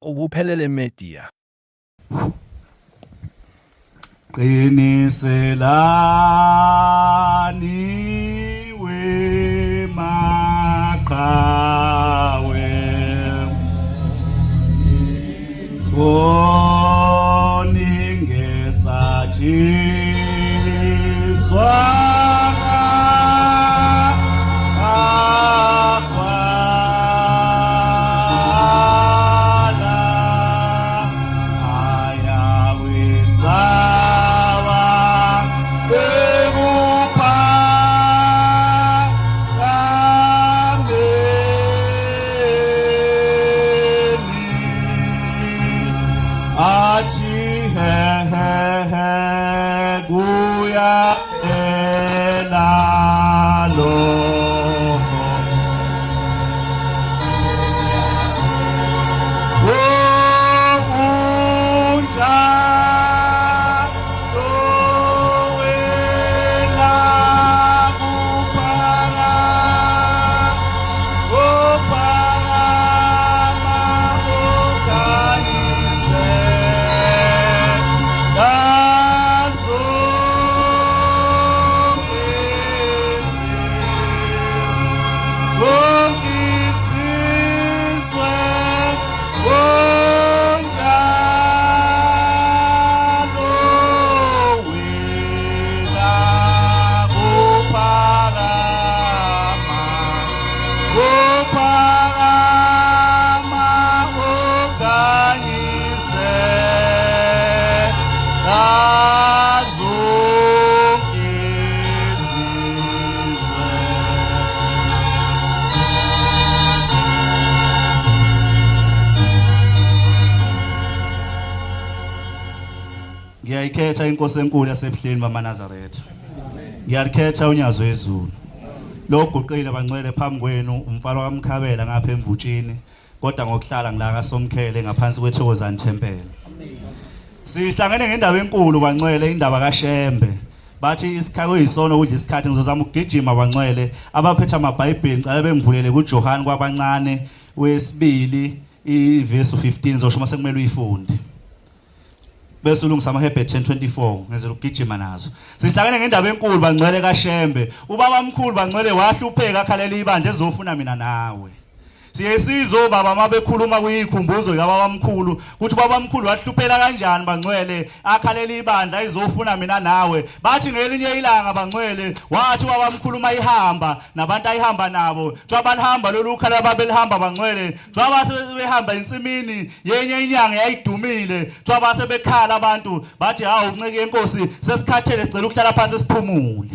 Okuphelele Media. Qiniselani we maqhawe Koningesatshiswa Athi he he he kuya elalo. Ngiyayikhetha inkosi enkulu yasebuhleni bamaNazaretha. Ngiyalikhetha unyazi wezulu. Loguqile bangcwele phambi kwenu umfana kaMkhabela ngapha emvutshini kodwa ngokuhlala ngila kaSomkhele ngaphansi kweThokozani Temple. Sihlangene ngendaba enkulu bangcwele indaba kaShembe. Bathi isikhathi kuyisono ukudla isikhathi ngizozama ukugijima bangcwele abaphethe amaBhayibheli ngicela bengivulele kuJohane kwabancane wesibili ivesi 15 zosho uma sekumele uyifunde. Bese ulungisa amaHebhe 10:24 ngenzela ukugijima nazo. Sihlangene ngendaba enkulu bangcwele kaShembe. Ubaba mkhulu bangcwele wahlupheka akhalela ibandla ezofuna mina nawe. Siye sizwe obaba uma bekhuluma kuyikhumbuzo kababamkhulu ukuthi ubabamkhulu wahluphela kanjani bangcwele akhalela ibandla izofuna mina nawe. Bathi ngelinye ilanga bangcwele wathi ubabamkhulu uma ihamba nabantu ayihamba nabo kuthiwa balihamba lolu khala babelihamba bangcwele kuthiwa base behamba ensimini yenye inyanga yayidumile kuthiwa base bekhala abantu bathi hawu nceke yenkosi sesikhathele sicela ukuhlala phansi siphumule.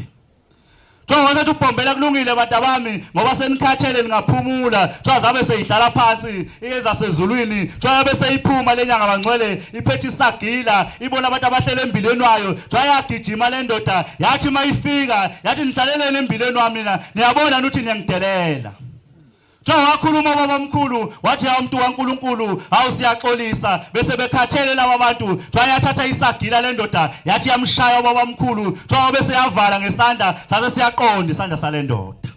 Njengoba sethi ubhombela kulungile bantu abami ngoba senikhathele ningaphumula. Kuthiwa zabe seyihlala phansi ezasezulwini. Kuthiwa yabe seyiphuma le nyanga bangcwele iphethe isagila ibona abantu abahlele embilweni wayo. Kuthiwa yagijima le ndoda yathi mayifika yathi nihlaleleni embilweni wami nina niyabona ukuthi niyangidelela. Njengoba wakhuluma baba mkhulu wathi hawu mntu kaNkuluNkulu hawu siyaxolisa bese bekhathele laba bantu kuthiwa yathatha isagila le ndoda yathi yamshaya ubaba mkhulu kuthiwa bese yavala ngesandla sase siyaqonda isandla sale ndoda.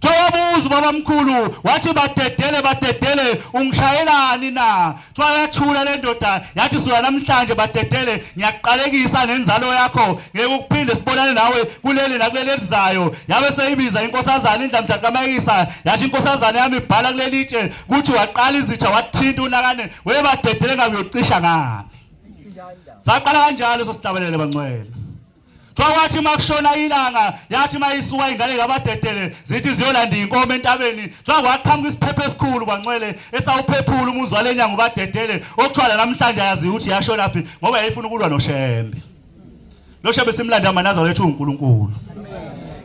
Kuthiwa wabuza ubaba mkhulu wathi badedele badedele ungishayelani na? Kuthiwa yathula le ndoda yathi suka namhlanje badedele ngiyakuqalekisa nenzalo yakho ngeke ukuphinde sibonane nawe kuleli nakuleli elizayo. Yabe seyibiza inkosazana indlamdla kaMayisa yathi inkosazana yami ibhala kuleli tshe kuthi waqala izitha wathinta unakane webadedele ngabe uyocisha ngani. Saqala kanjalo sosihlabelele bangcwele. Kuthiwa kwathi uma kushona ilanga yathi uma isuka ingane kabadedele zithi ziyolanda inkomo entabeni kuthiwa kwaqhamuka isiphepho esikhulu kwancwele esawuphephula umuzi wale nyanga ubadedele okuthiwa la namhlanje ayaziwa ukuthi yashona phi ngoba yayifuna ukulwa noShembe. Lo Shembe simlanda amaNazaretha uNkulunkulu.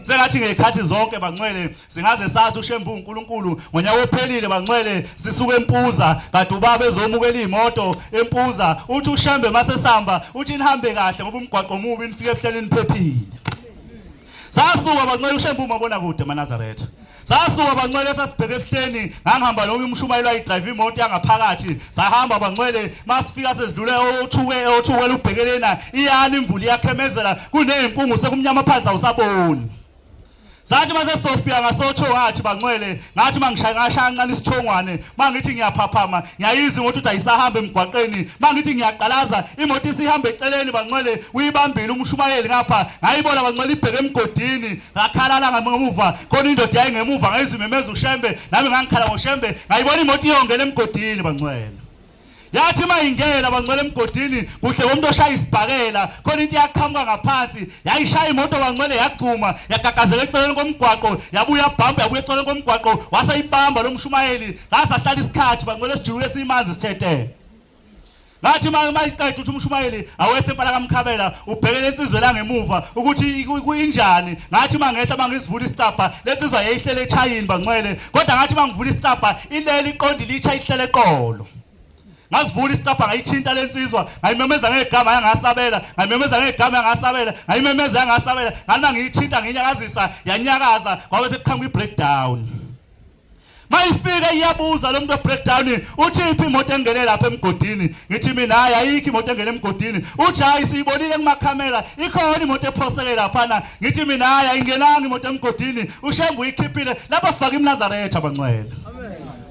Sengathi ngezikhathi zonke bangcwele singaze sathi uShembe uNkulunkulu ngonyaka ophelile bangcwele sisuke empuza kade ubaba ezomukela imoto empuza uthi uShembe masesamba uthi nihambe kahle ngoba umgwaqo mubi nifike ebuhleni niphephile. Sasuka bangcwele uShembe umabona kude maNazaretha. Sasuka bangcwele sasibheke ebuhleni ngangihamba noma umshumayeli wayidrive imoto yangaphakathi sahamba bangcwele masifika sesidlule othuke othukela ubhekelena iyani imvula iyakhemezela kuneyinkungu sekumnyama phansi awusaboni. Sathi mase sofika ngasotsho wathi bangcwele ngathi mangishaya ngashaya kancane isithongwane mangithi ngiyaphaphama ngiyayizwa imoto ukuthi ayisahamba emgwaqeni mangithi ngiyaqalaza imoto isihamba eceleni bangcwele uyibambile umshumayeli ngapha ngayibona bangcwele ibheke emgodini ngakhalala ngamuva khona indoda yayingemuva ngayizwa imemeza uShembe nami ngangikhala ngoShembe ngayibona imoto iyongena emgodini bangcwele Yathi mayingena bangcwele emgodini kuhle komuntu oshaya isibhakela khona into iyaqhamuka ngaphansi yayishaya imoto bangcwele yagxuma yagagazela eceleni komgwaqo yabuya bhampa yabuya eceleni komgwaqo waseyibamba lo mshumayeli sasahlala isikhathi bangcwele sijulule simanzi sithethe ngathi mayiqeda ukuthi umshumayeli awehle impala kamkhabela ubheke lensizwe la ngemuva ukuthi injani ngathi mangehla mangizivula isicabha lensizwa yayihlele echayini bangcwele kodwa ngathi mangivula isicabha ilele iqondile itsha ihlele eqolo ngazivula isicabha ngayithinta lensizwa ngayimemeza ngegama yangasabela ngayimemeza ngegama yangasabela ngayimemeza yangasabela ngathi mangiyithinta nginyakazisa yanyakaza kwabe sekuqhamuka i-breakdown Mayifika iyabuza lo muntu we-breakdown uthi iphi imoto engene lapha emgodini ngithi mina hayi ayikho imoto engene emgodini uthi hayi siyibonile kumakhamera ikhona imoto ephoseke laphana ngithi mina hayi ayingenanga imoto emgodini uShembe uyikhiphile lapho sifaka iMnazaretha bangcwele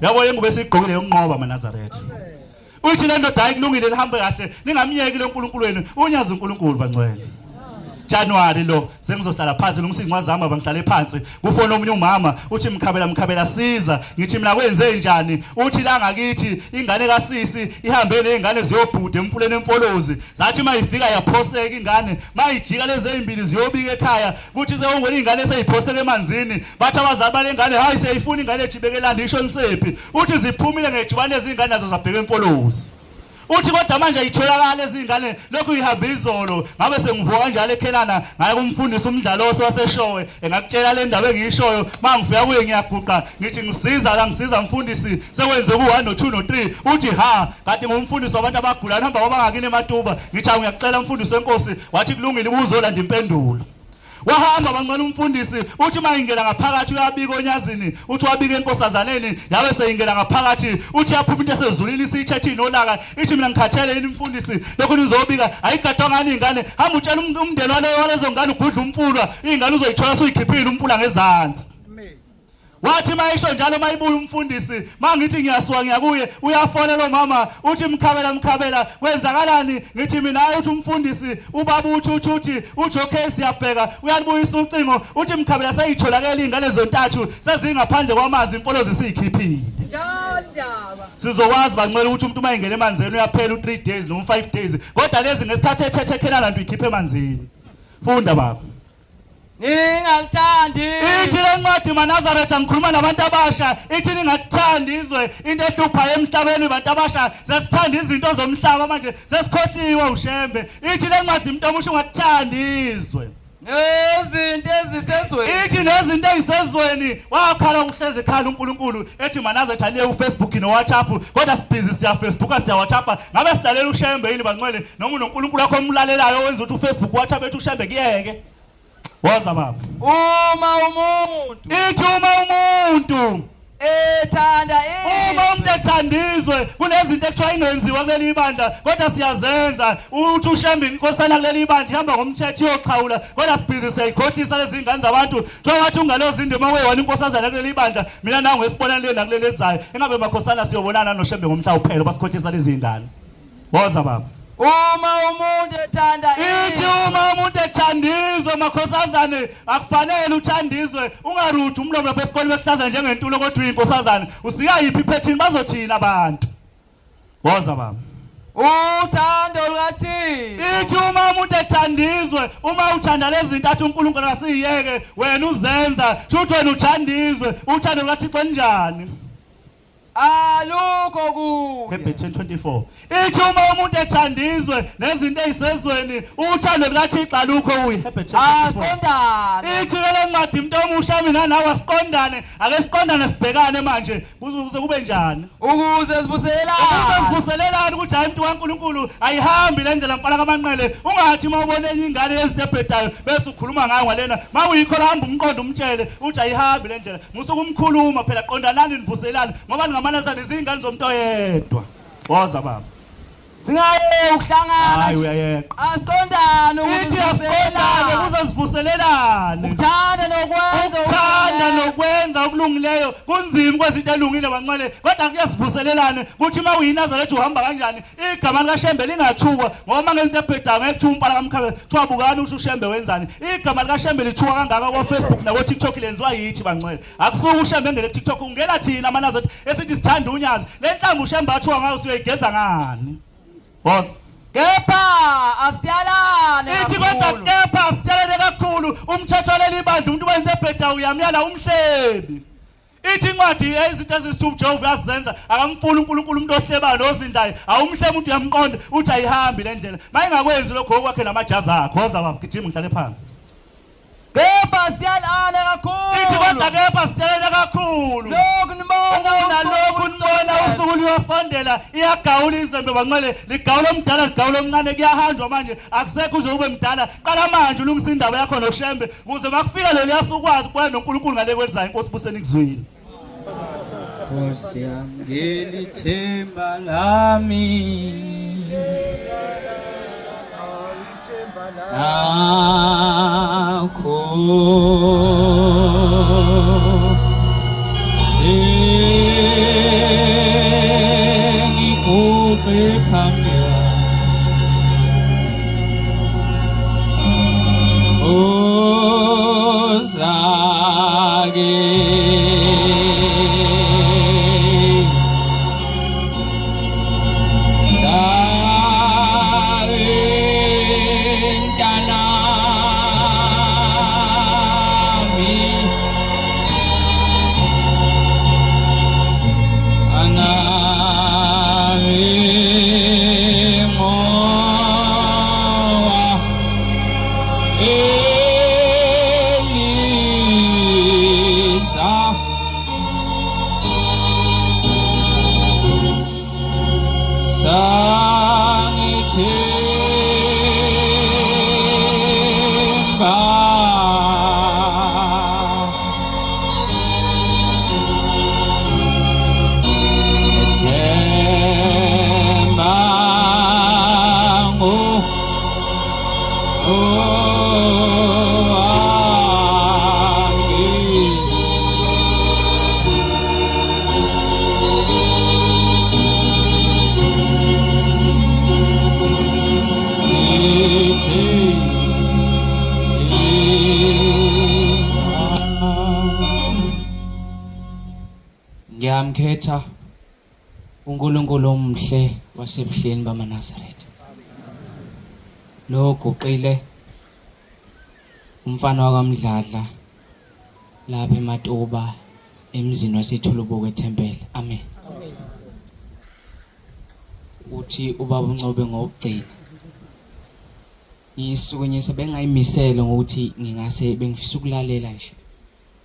yabo le ngubo esiyigqokile yokunqoba amaNazaretha uthi le ndoda hayi kulungile lihambe kahle ningamyeki lo nkulunkulu wenu unyazi uNkulunkulu bangcwele January lo sengizohlala phansi lungisa incwadi zami abangihlale phansi kufona omunye umama uthi mkhabela mkhabela siza ngithi mina kwenze njani uthi la ngakithi ingane kasisi ihambe nezingane ziyobhuda emfuleni emfolozi zathi mayifika yaphoseka ingane mayijika lezi ezimbili ziyobika ekhaya kuthi sewungena ingane seyiphoseka emanzini bathi abazali balengane hayi siyayifuna ingane ejibekelana isho nisephi uthi ziphumile ngejubane ezingane nazo zabheka emfolozi uthi kodwa manje ayitholakala ezingane lokhu ihamba izolo ngabe sengivuka kanjalo ekhelana ngaye kumfundisi umdlaloso waseshowe engakutshela le ndaba engiyishoyo uma ngifika kuye ngiyaguqa ngithi ngisiza la ngisiza mfundisi sekwenze ku-1 no-2 no-3 uthi ha kanti ngumfundisi wabantu abagulayo hamba kwabangakini ematuba ngithi awu ngiyakucela mfundisi wenkosi wathi kulungile ubuzolanda impendulo Wahamba bancela umfundisi uthi mayingena ngaphakathi uyabika onyazini uthi wabika enkosazaneni yabe seyingena ngaphakathi uthi yaphuma into esezulwini isithethe inolaka ithi mina ngikhathele yini mfundisi lokhu nizobika ayigadwa ngani ingane hamba utshela um-, umndeni waleyo walezo ngane ugudla umfula ingane uzoyithola suyikhiphile umfula ngezansi Wathi mayisho njalo mayibuya umfundisi mangithi ngiyasuka ngiyakuye uyafona lo mama uthi mkhabela mkhabela kwenzakalani ngithi mina hayi uthi umfundisi ubaba uthi uthi uthi uthi okay siyabheka uyalibuyisa ucingo uthi mkhabela seyitholakele izingane zontathu sezingaphandle kwamanzi imfolo zisiyikhiphile sizokwazi bancela ukuthi umuntu uma engena emanzini uyaphela u3 days noma u5 days kodwa lezi ngesikhathi ethethe ekhelana nto ikhiphe emanzini funda baba Ningalithandi. Ithi le ncwadi maNazaretha ngikhuluma nabantu abasha ithi ningakuthandi izwe into ehluphayo emhlabeni bantu abasha sesithanda izinto zomhlaba manje sesikhohliwe uShembe ithi le ncwadi umuntu omusha ungakuthandi izwe Nezinto ezisezweni. Ithi nezinto ezisezweni wakhala uhleze ekhala uNkulunkulu ethi maNazaretha niye uFacebook noWhatsApp kodwa sibhizi siya Facebook siya WhatsApp ngabe silalela uShembe yini bangcwele noma unoNkulunkulu wakho omlalelayo owenza ukuthi uFacebook WhatsApp ethi uShembe kuyeke woza baba Uma umuntu ithi uma umuntu ethanda uma umuntu ethanda izwe kunezinto ekuthiwa ingenziwa kuleli ibandla kodwa siyazenza uthi uShembe inkosana kuleli ibandla ihamba ngomthetho iyoxhawula kodwa sibhizi siyayikhohlisa lezi ngane zabantu kuthiwa wathi ungalozi indima oweyi-one inkosazana kuleli ibandla mina nawe ngesibonani le nakuleli elizayo engabe makhosana siyobonana noShembe ngomhla uphela basikhohlisa lezi ngane Woza baba. Uma umuntu ethanda ithi uma umuntu ethanda izwe makhosazane akufanele uthanda izwe ungaruthi umlomo lapha esikoleni bekuhlaza njengentulo kodwa uyinkosazane usika yiphi iphethini bazothina abantu woza baba uthando lukaThixo ithi uma umuntu ethanda izwe uma uthanda lezi zinto athi uNkulunkulu akasiyeke wena uzenza shuthi wena uthanda izwe uthando lukaThixo njani Alukho kuye. Hebhe 10:24. Ithi uma umuntu ethanda izwe nezinto ezisezweni uthando lukaThixo alukho kuye. Hebhe 10:24. Aqondane. Ithi ke le ncwadi umuntu omusha mina nawe asiqondane, ake siqondane sibhekane manje kuze kube njani? Ukuze sivuselelane. Ukuze sivuselelane ukuthi hayi umuntu kaNkulunkulu ayihambi le ndlela mfana kaManqele. Ungathi uma ubona enye ingane yezebhedayo bese ukhuluma ngayo ngalena, mawuyikho hamba umqondo umtshele uthi ayihambi le ndlela. Musuke umkhuluma phela qondanani nivuselane ngoba ningamanazana izingane zomuntu oyedwa. Woza baba. Singaye ukuhlangana Hayi nje. uyayeqa. Asiqondane ukuthi Ithi asiqondane kuze sivuselelane. Ukuthanda nokwenza Ukuthanda nokwenza okulungileyo kunzima kwezinto elungile bancwele kodwa kuyasivuselelane kuthi uma uyiNazaretha uhamba kanjani igama likaShembe lingathukwa ngoba ngezinto ebhedayo ngeke kuthiwa umpala kaMkhabe kuthiwa bukani ukuthi uShembe wenzani igama likaShembe lithuka kangaka ko-Facebook nako-TikTok lenziwa yithi bancwele akusuke uShembe engene ku-TikTok ungena thina amaNazaretha esithi sithanda unyazi le nhlamba uShembe athuka ngayo siyoyigeza ngani boss Kepha asiyalane ithi kodwa kakhulu. kepha siyalele kakhulu umthetho waleli bandla umuntu wenze ebheda uyamyala umhlebi ithi incwadi izinto ezisithupha uJehova uyazenza akamfuni uNkulunkulu umuntu ohlebayo nozindayo awumhleba umuntu uyamqonda uthi ayihambi le ndlela mayingakwenzi lokho okwakhe namajazi akho woza baba gijima ngihlale phansi Kepha siyalana kakhulu. Ithi kodwa kepha siyalana kakhulu. Lokhu nibona nalokhu nibona usuku luyosondela iyagawula izembe bancele ligawula omdala ligawula omncane kuyahanjwa manje akusekho uze ube mdala qala manje ulungisa indaba yakho noShembe ukuze makufika leli yasukwazi ukubona noNkulunkulu ngale kwenzayo inkosi buseni kuzwini Nkosi yami ngelithemba lami lakho sengiguqe phambi Ozake Mntanami Anami moa Elisa Sangithemba Themba ngo Ngiyamkhetha uNkulunkulu omuhle wasebuhleni bamaNazaretha. Lo oguqile umfana wakwaMdladla lapha eMatuba emzini waseThulubuko eThempele. Amen. Uthi ubaba uNcobe ngokugcina. Ngisuke nje bengayimisele ngokuthi ngingase bengifisa ukulalela nje.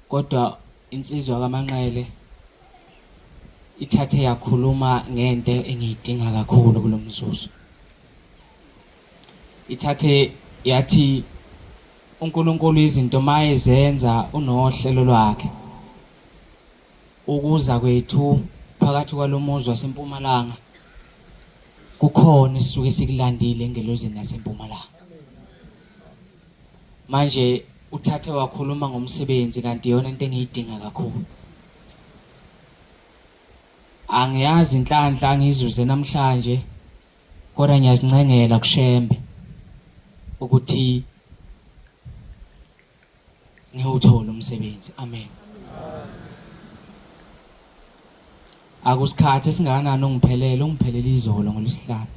Kodwa insizwa kaManqele ithathe yakhuluma ngento engiyidinga kakhulu kulomzuzu. Ithathe yathi uNkulunkulu izinto mayezenza unohlelo lwakhe. Ukuza kwethu phakathi kwalomuzi wasempumalanga kukhona esisuke sikulandile engelozini yasempumalanga. Manje uthathe wakhuluma ngomsebenzi kanti iyona into engiyidinga kakhulu. Angiyazi inhlanhla angiyizuze namhlanje kodwa ngiyazincengela kuShembe ukuthi ngiwuthole umsebenzi. Amen. Akusikhathi esingakanani ungiphelele, ungiphelele izolo ngolwesihlanu.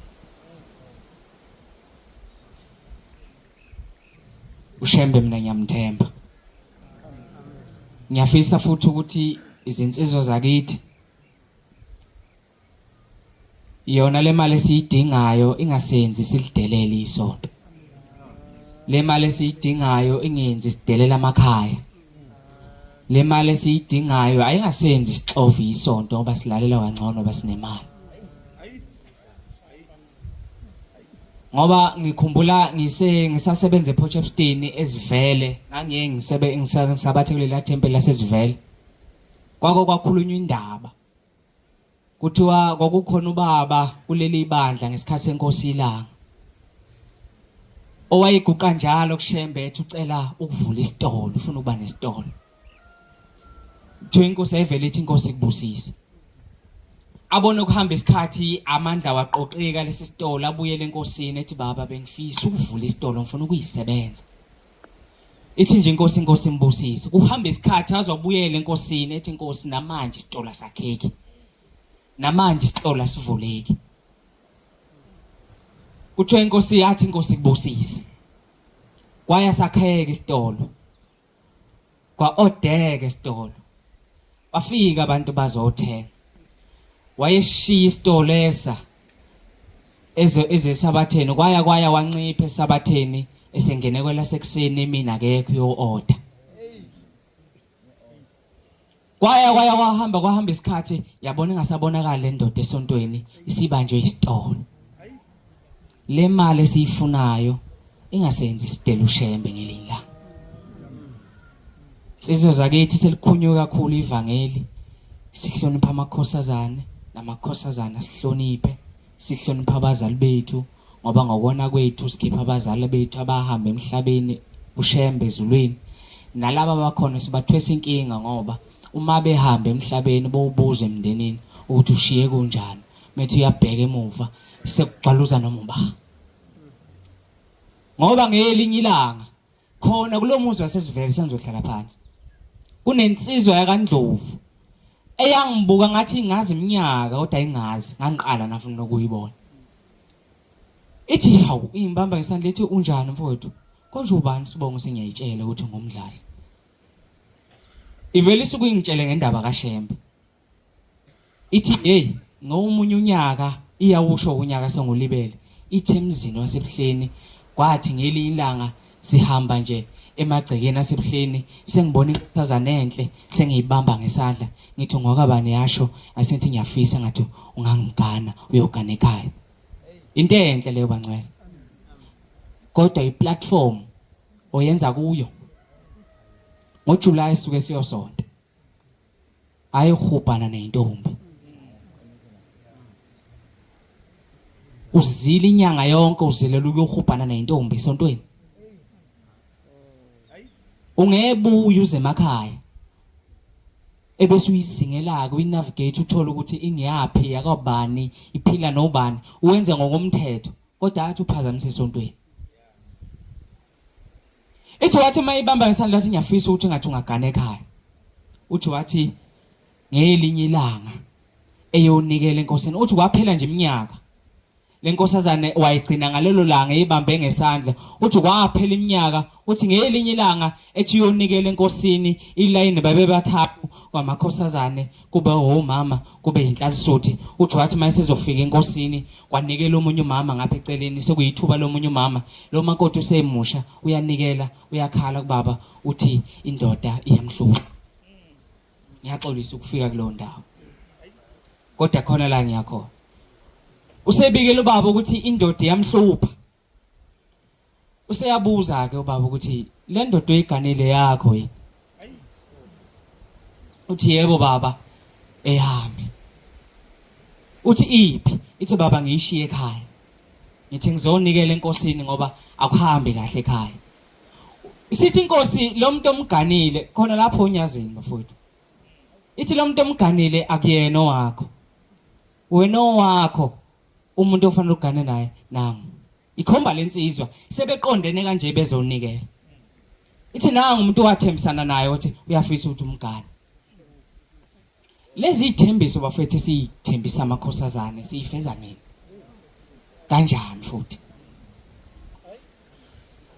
uShembe mina ngiyamthemba. Ngiyafisa futhi ukuthi izinsizwa zakithi yona le mali esiyidingayo ingasenzi silidelele isonto. Le mali esiyidingayo ingenzi sidelela amakhaya. Le mali esiyidingayo ayingasenzi sixove isonto ngoba silalela kangcono basinemali. Ngoba ngikhumbula ngise ngisasebenza ePort Shepstone ezivele ngangiye ngisebe ngisabathe kulela temple lasezivele. Kwako kwakhulunywa indaba. Kuthiwa kwakukhona ubaba kuleli bandla ngesikhathi senkosi ilanga owayiguqa njalo kuShembe ethi ucela ukuvula isitolo, ufuna ukuba nesitolo. Kuthiwa inkosi ayivele ithi inkosi ikubusise. Abone ukuhamba isikhathi amandla waqoqeka lesi sitolo, abuyele enkosini ethi baba bengifisa ukuvula isitolo, ngifuna ukuyisebenza. Ithi nje inkosi inkosi imbusise. Kuhamba isikhathi azobuyela enkosini ethi inkosi namanje isitolo asakheki. Namanje isitolo asivuleki. Kuthiwa inkosi yathi inkosi ikubusise. Kwaya sakheka isitolo. Kwa-odeka esitolo. Bafika abantu bazothenga. Wayeshiya isitolo esa ezesabatheni kwaya kwaya wancipha esabatheni esengene kwelasekuseni emini akekho uyo-order. Kwaya kwaya kwahamba kwahamba isikhathi yabona ingasabonakali le ndoda esontweni isibanjwe isitolo. Le mali esiyifunayo ingasenzi isidela uShembe ngelinye ilanga. Insizwa zakithi selikhunywe kakhulu ivangeli. Sihlonipha amakhosazane namakhosazana sihloniphe, sihlonipha abazali bethu ngoba ngokona kwethu sikhipha abazali bethu abahamba emhlabeni uShembe ezulwini. Nalaba abakhona sibathwesa inkinga ngoba uma behamba emhlabeni bowubuza emndenini ukuthi ushiye kunjani. Methi uyabheka emuva sekugcwaluza noma uba. Ngoba ngelinye ilanga khona kulomuzi wasesivele sengizohlala phansi kunensizwa yakaNdlovu eyangibuka ngathi ingazi iminyaka kodwa ingazi ngangiqala nafuna ukuyibona ithi hawu ingibamba ngesandla ithi unjani mfowethu konje ubani sibongo sengiyayitshela ukuthi ngumdlali ivele isuke ingitshele ngendaba kaShembe Ithi hey ngomunye unyaka iyawusho unyaka sengulibele ithi emzini wasebuhleni kwathi ngelinye ilanga sihamba nje emagcekeni asebuhleni sengibona inkosazana enhle sengiyibamba ngesandla ngithi ngokabani yasho asengithi ngiyafisa ngathi ungangigana uyogana ekhaya into enhle leyo bangcwele kodwa iplatform oyenza kuyo ngoJuly suke siyosonta ayehubhana nentombi uzila inyanga yonke uzilela ukuyohubhana nentombi esontweni ungebuye uze emakhaya ebese uyizingela-ke uyinavigate uthole ukuthi ingiyaphi yakwabani iphila nobani uwenze ngokomthetho kodwa athi uphazamise esontweni Ithi wathi uma ibamba ngesandla wathi ngiyafisa ukuthi ngathi ungagana ekhaya. Uthi wathi ngelinye ilanga eyonikela enkosini uthi kwaphela nje iminyaka lenkosazane wayigcina ngalelo langa eyibambe ngesandla uthi kwaphela iminyaka uthi ngelinye ilanga ethi uyonikela enkosini ilayini babe bathathu kwamakhosazane kube omama kube inhlalisuthi uthi wathi mayesezofika enkosini kwanikela omunye umama ngapha eceleni sekuyithuba lomunye umama lo makoti usemusha uyanikela uyakhala kubaba uthi indoda iyamhlupha ngiyaxolisa ukufika kuleyo ndawo kodwa khona la ngiyakhona usebikela ubaba ukuthi indoda iyamhlupha Useyabuza ke ubaba ukuthi le ndoda oyiganile yakho yini? Uthi yebo baba eyami. Uthi iphi? Ithi baba ngiyishiye ekhaya. Ngithi ngizonikela enkosini ngoba akuhambi kahle ekhaya. Sithi inkosi lo muntu omganile khona lapho unyazini bafowethu. Ithi lo muntu omganile akuyena owakho. Wena owakho umuntu ofanele ugane naye nangu. Ikhomba lensizwa sebeqondene kanje bezonikela. Ithi nangu umuntu wathembisana naye uthi uyafisa ukuthi umgane. Lezi ithembiso bafethu esiyithembisa amakhosazane siyifeza nini? Kanjani futhi?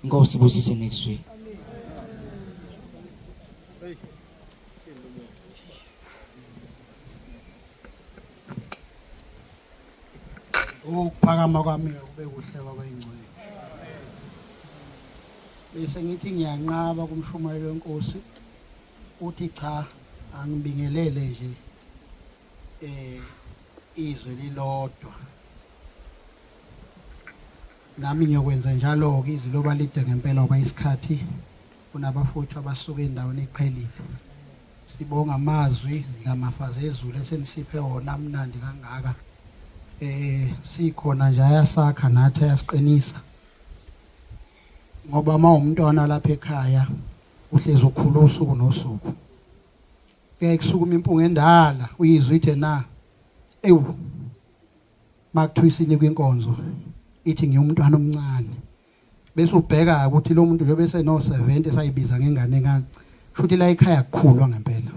Inkosi ibusise nekuzweni. Ukuphakama kwami kube kuhle kwabayingcwele. Bese ngithi ngiyanqaba kumshumayeli wenkosi uthi cha angibingelele nje eh izwe lilodwa. Nami ngiyokwenza njalo-ke izwi loba lide ngempela ngoba isikhathi kunabafowethu abasuka endaweni eqhelile. Sibonga amazwi lamafa zezulu esenisiphe wona amnandi kangaka. Sikhona nje ayasakha nathi ayasiqinisa. Ngoba uma umntwana lapha ekhaya uhlezi ukhula usuku nosuku. Kuyaye kusukuma impunga endala uyizwe ithe na ewu makuthiwa isinikwa inkonzo ithi ngiwumntwana omncane bese ubheka ukuthi lo muntu njengoba eseno 70 sayibiza ngengane encane shuthi la ekhaya kukhulwa ngempela.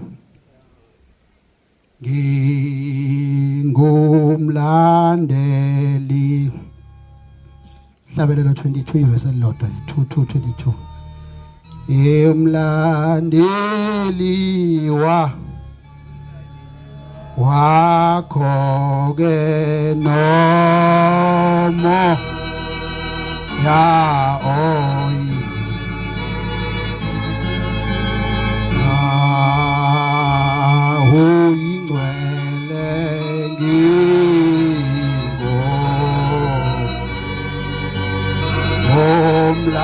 Ngingumlandeli Hlabelelo 22 ivesi elilodwa 22 22 Emlandeli wa wakho ke nomo ya oyi Uyingcwele ngingo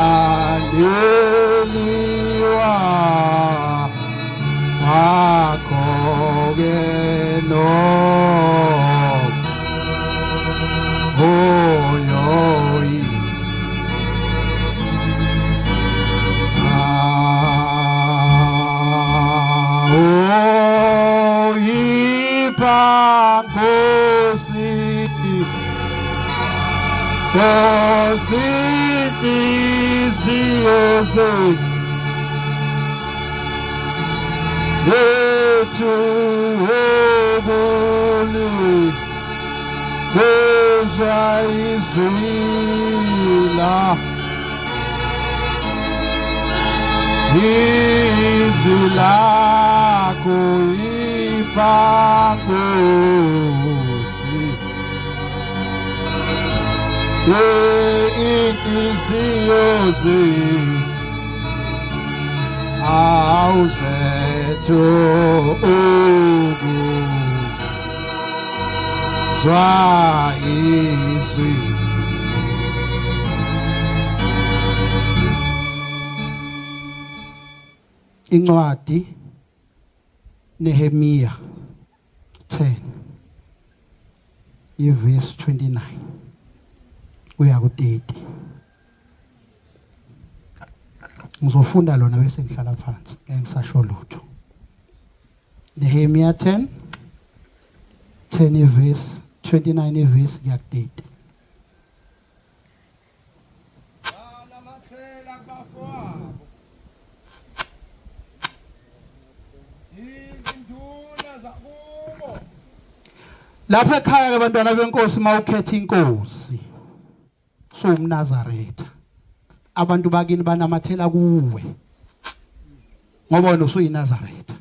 Umlandeli wakho ke no Oyoyi Nkosi Nkosi inhliziyo zethu obuli Bezwa izwi Izwi lakho ipha Nkosi inhliziyo zethu awuzethu ukuzwa izwi. Incwadi Nehemiya 10 ivesi 29 kuya ku-30. Ngizofunda lona bese ngihlala phansi ngeke ngisasho lutho. Nehemiya 10 10 ivesi 29 ivesi kuya ku-30. Banamathela kubafowabo. Izinduna zakubo. Lapha ekhaya ke bantwana benkosi mawukhetha inkosi suwumNazaretha abantu bakini banamathela kuwe ngoba wena usuyiNazaretha.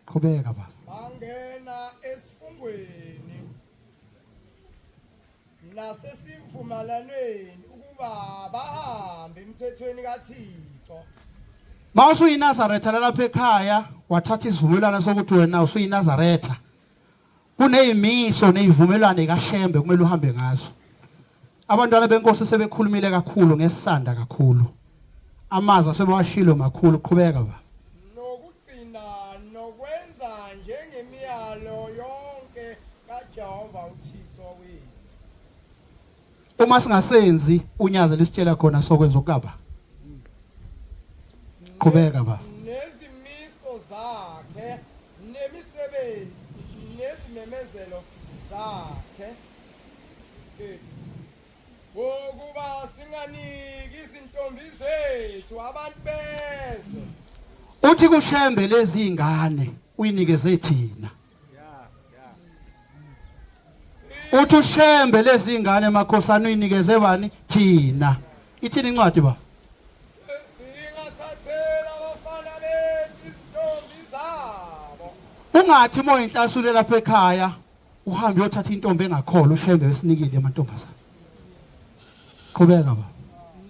Qhubeka baba. Bangena esifungweni nasesivumelwaneni ukuba bahambe emthethweni kaThixo. MawusuyiNazaretha lapha ekhaya wathatha isivumelwano sokuthi wena usuyiNazaretha. Kunezimiso nezivumelwano kaShembe kumele uhambe ngazo. Abantwana benkosi sebekhulumile kakhulu ngesanda kakhulu. Amazwi asebewashilo makhulu qhubeka baba. Nokugcina nokwenza njengemiyalo yonke kaJehova uThixo wethu. Uma singasenzi unyazi lisitshela khona sokwenza okukaba. Qhubeka baba. Nezimiso zakhe nemisebenzi nezimemezelo zakhe. 30 Ngokuba singaniki izintombi zethu abantu bezwe. Uthi kuShembe lezi ingane uyinikeze thina. Uthi uShembe lezi ingane makhosana uyinikeze bani thina. Ithini incwadi ba? Singathathela abafana bethu izintombi zabo. Ungathi moya inhlasule lapha ekhaya uhambe uyothatha intombi engakholwa uShembe wesinikile amantombazana. Qhubeka baba.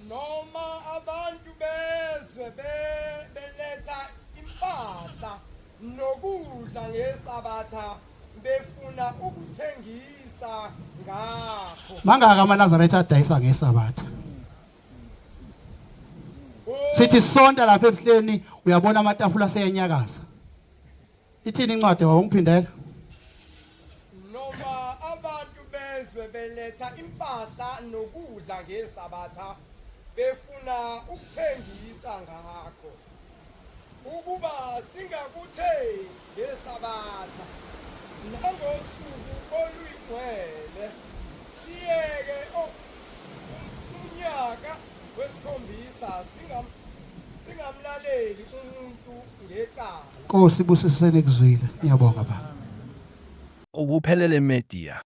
Noma abantu bezwe beletha impahla nokudla ngeSabatha befuna ukuthengisa ngakho. Mangaka amaNazaretha adayisa ngeSabatha. Sithi sonta lapha ebuhleni uyabona amatafula aseyenyakaza. Ithini incwadi baba ungiphindela? Noma abantu bezwe beletha impahla nokudla ngeSabatha befuna ukuthengisa ngakho, ukuba singakuthengi ngeSabatha nangosuku oluyingcwele, siyeke umnyaka wesikhombisa singamlaleli umuntu ngecala. Nkosi busisene kuzwile. Ngiyabonga baba. Okuphelele Media.